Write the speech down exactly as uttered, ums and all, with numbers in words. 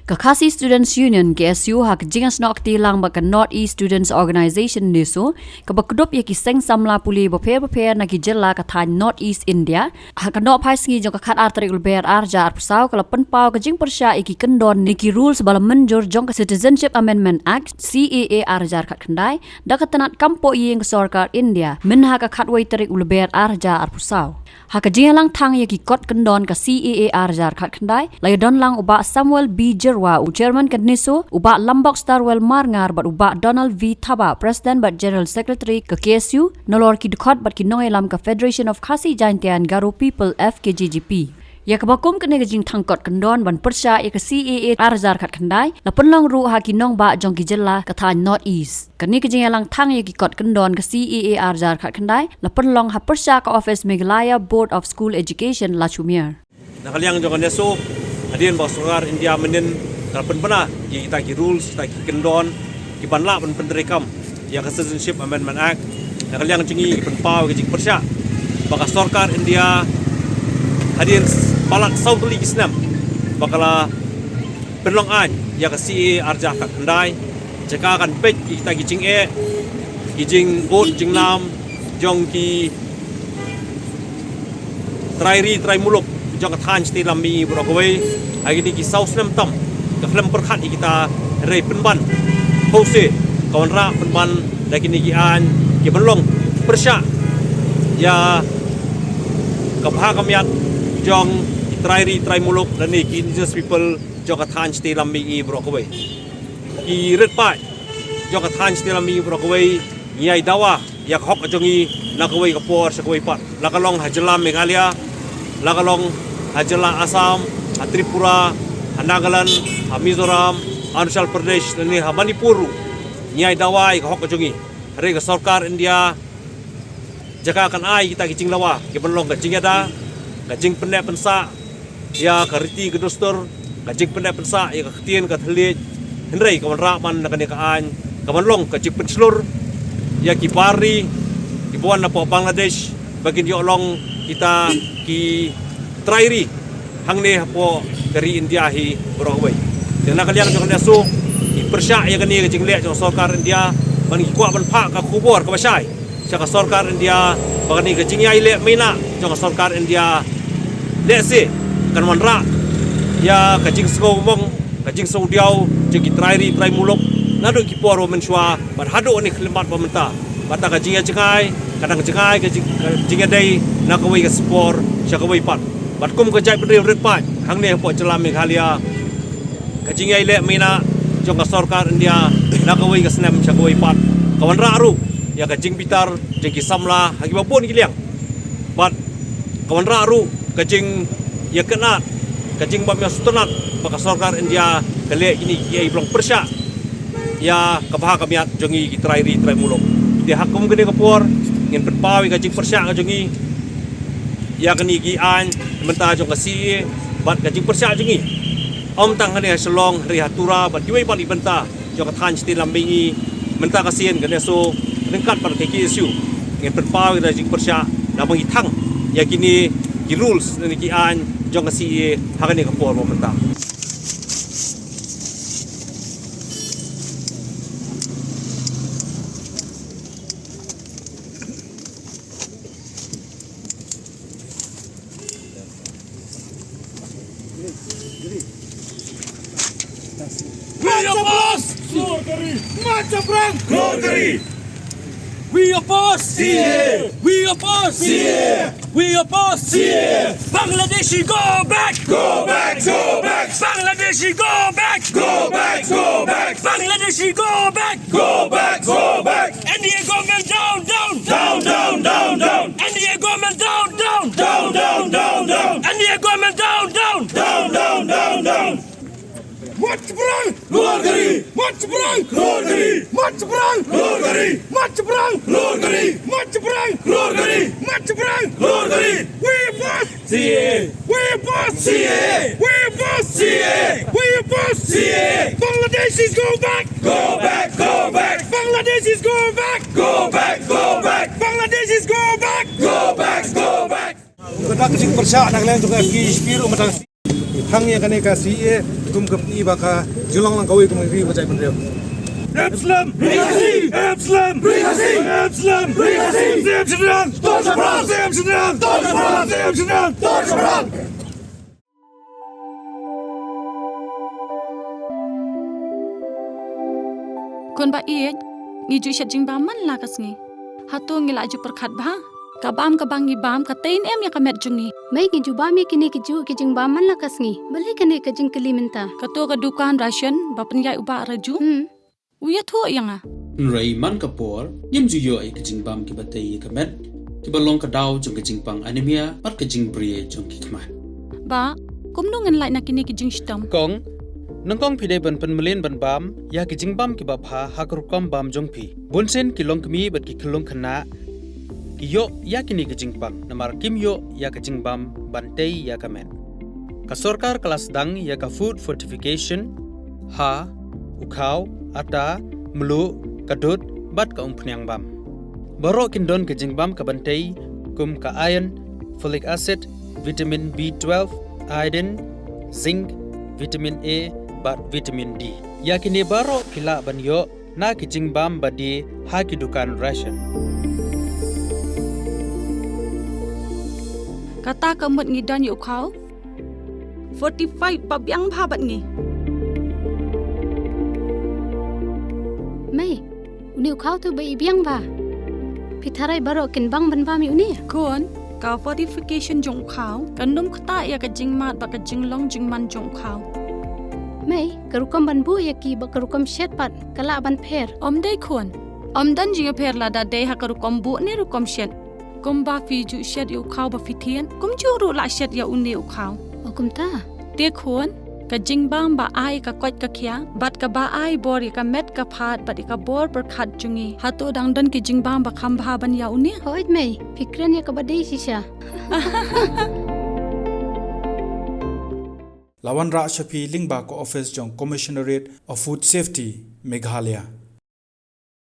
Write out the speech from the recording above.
Ka Khasi Students Union, K S U, ha ka jingïasnoh kti lang bad ka North East Students Organization, NESO, kaba kdup ïa ki seng samla pule bapher bapher na ki jylla ka thaiñ North East India, ha ka nohphai sngi jong ka khatar tarik u Lber ar hajar arphew saw, ka la pynpaw ka jingpyrshah ïa ki kyndon ne ki rules ba la mynjur jong ka Citizenship Amendment Act, C A A, ar hajar khatkhyndai, da ka tnat kam pohïing ka sorkar India, mynha ka khatwei tarik u Lber ar hajar arphew saw. Ha ka jingïalang thang ïa ki kot kyndon ka C A A ar hajar khatkhyndai, la ïadon lang u Bah Samuel B Jyrwa, u Chairman ka NESO, u Bah Lambok Starwell Marngar bad u Bah Donald V Thabah, President bad General Secretary ka K S U, nalor ki dkhot bad ki nongïalam ka Federation of Khasi Jaintia and Garo People, F K J G P. Ïa kaba kum kane ka jingthang kot kyndon ban pyrshah ïa ka C A A ar hajar khatkhyndai, la pynlong ruh ha ki nongbah jong ki jylla ka thaiñ North East. Kane ka jingïalang thang ïa ki kot kyndon ka C A A ar hajar khatkhyndai, la pynlong ha pyrshah ka office Meghalaya Board of School Education, Lachumiere. Na ka liang jong ka NESO, hadien ba ka sorkar India mynnin ka la pynbna ïa kita ki rules, kita ki kyndon, ki ban lah ban pyntreikam ïa ka Citizenship Amendment Act. Na ka liang jong ngi, ngi pynpaw ïa ka jingpyrshah ba ka sorkar India, hadien s-, palat saw tylli ki snem ba ka la pynlong aiñ ïa ka C A A ar hajar khatkhyndai, jaka kan peit ïa kita ki jingeh, ki jingbud jingnam jong ki trai ri trai muluk jong ka thaiñ shatei lam mihngi baroh kawei. Ha kine ki saw snem tam ka khlem pyrkhat ïa kita, hynrei pynban, hynrei ka wanrah pynban da kine ki aiñ ki ban long pyrshah ïa ka bha ka miat jong ki trai ri trai muluk lane ki indigenous people jong ka thaiñ shatei lam mihngi baroh kawei. Ki rit paid jong ka thaiñ shatei lam mihngi baroh kawei, ngi ïai dawa ïa ka hok ka jong ngi na kawei ka por sha kawei pat, la ka long ha jylla Meghalaya, la ka long ha jylla Assam, ha Tripura, ha Nagaland, ha Mizoram, Arunachal Pradesh lane ha Manipur ruh. Ngi ïai dawa ïa ka hok ka jong ngi, hynrei ka sorkar India, jaka kan ai kita ki jingdawa, ki ban long ka jingïada, ka jingpynneh pynsah ïa ka riti ka dustur, ka jingpynneh pynsah ïa ka ktien ka thylliej, hynrei ka wanrah man na kane ka aiñ ka ban long ka jingpynshlur ïa ki bar ri, kiba wan napoh Bangladesh, ba kin ïoh long kita ki trai ri hangne hapoh ka ri India hi baroh kawei. Te na ka liang jong ka NESO, ngi pyrshah ïa kane ka jingleh jong ka sorkar India, ban ngi kwah ban phah ka khubor kaba shai sha ka sorkar India ba kane ka jingïaileh maïnah jong ka sorkar India lehse kan wanrah ïa ka jingsngew mong, ka jingsngew diaw jong ki trai ri trai muluk naduh ki por ba mynshuwa bad haduh kane ka khyllipmat ba mynta. Bad kata ka jingïajngai ka dang jngai, ka jing, ka jingïadei na kawei ka spor sha kawei pat. Bad kum ka jaitbynriew rit paid hangne hapoh jylla Meghalaya, ka jingïaileh maïnah jong ka sorkar India na kawei ka snem sha kawei pat ka wanrah ruh ïa ka jingbitar jong ki samla ha kiba bun ki liang. Bad ka wanrah ruh ka jingïakynad, ka jingbym ïasngewtynnad ba ka sorkar India ka leh kine kiei ba long pyrshah ïa ka bha ka miat jong ngi ki trai ri trai muluk. Te ha kum kane ka por ngin pynpaw ïa ka jingpyrshah ka jong ngi ïa kine ki aiñ mynta jong ka C A A bad ka jingpyrshah jong ngi ym tang hangne ha Shillong, hynrei ha Tura bad kiwei pat ki bynta jong ka thaiñ shatei lam mihngi. Mynta ka sien ka NESO ryngkat bad ka K S U ngin pynpaw ïa ka jingpyrshah namar ngi thang ïa kine ki rules ne ki aiñ jong ka C A A ha kane ka por ba mynta. We oppose! Marcha Brang! We oppose! C A A! We oppose! C A A! We oppose! C A A! Bangladeshi, go back! Go back! Go back! Bangladeshi, go back! Go back! Go back! Bangladeshi, go back! Go back, go back. N D A government down, down. Down, down, down, down. N D A government down, down. Down, down, down, down. N D A government down, down. Down, down, down, down. March Brang! Luar gari! March Brang! Luar gari! March Brang! Luar gari! March Brang! Luar gari! March Brang! Luar gari! March Brang! Luar gari! We oppose! C A A. We oppose! C A A. We oppose! C A A. We oppose! C A A. Bangladeshis, go back! Go back, go back! Bangladeshis, go back! Go back, go back! Bangladeshis, go back! Go back, go back! Kata Jingpyrshah na ka liang jong ka F K J P ruh mynta. Thang ïa kane ka C A A kum ka pyni ba ka jinglong lang kawei kum ka ri ba jaitbynriew. Epsilon! Epsilon! Epsilon! Epsilon! Epsilon! Khun ba ïeit, ngi ju shet jingbam man la ka sngi. Hato ngi la ju pyrkhat bha? Ka bam kaba ngi bam ka tei ne em ïa ka met jong ngi. Mei, ngi ju bam ïa kine ki juh ki jingbam man la ka sngi. Balei kane ka jingkylli mynta? Kato ka dukan ration ba pynïaid u Bah Raju. Hmm. U ïathuh ïa nga. Hynrei man ka por, ngim ju ïoh ïa ki jingbam kiba tei ïa ka met, kiba long ka daw jong ka jingpang anemia, bad ka jingbri jong ki khmat. Bah, kumno ngan lait na kine ki jingshitom? Kong, nyngkong phi dei ban pynmlien ban bam ïa ki jingbam kiba bha ha ka rukom bam jong phi. Bunsien ki longkmie bad ki khyllung khynnah ki ïoh ïa kine ki jingpang, namar kim ïoh ïa ka jingbam ban tei ïa ka met. Ka sorkar ka la sdang ïa ka food fortification ha u khaw, ata, mluh, ka dud, bad ka umphniang bam. Baroh kin don ka jingbam kaban tei, kum ka iron, folic acid, vitamin B twelve, iodine, zinc, vitamin A, bad vitamin D. Ïa kine baroh phi lah ban ïoh na ki jingbam ba die ha ki dukan ration. Kata ka mut ngi don ïa u khaw fortified ba biang bha bad ngi. Mei, une u khaw te ba i biang bha. Phi tharai baroh kin bang ban bam ïa une? Khun, ka fortification jong u khaw kan ym ktah ïa ka jingmad bad ka jinglong jingman jong u khaw. Mei, ka rukom ban buh ïa ki bad ka rukom shet pat ka lah ban pher? Ym dei khun. Ym don jingïapher lada dei ha ka rukom buh ne rukom shet. Kumba phi ju shet ïa u khaw ba phi thied, kumjuh ruh lah shet ïa une u khaw. O kumta. Te khun, ka jingbam ba ai ka koit ka khiah bad kaba ai bor ïa ka met ka phad bad ïa ka bor pyrkhat jong ngi, hato dang don ki jingbam ba kham bha ban ïa une? Hooid mei, phi kren ïa kaba dei shisha. La wanrah sha phi lyngba ka office jong Commissionerate of Food Safety, Meghalaya.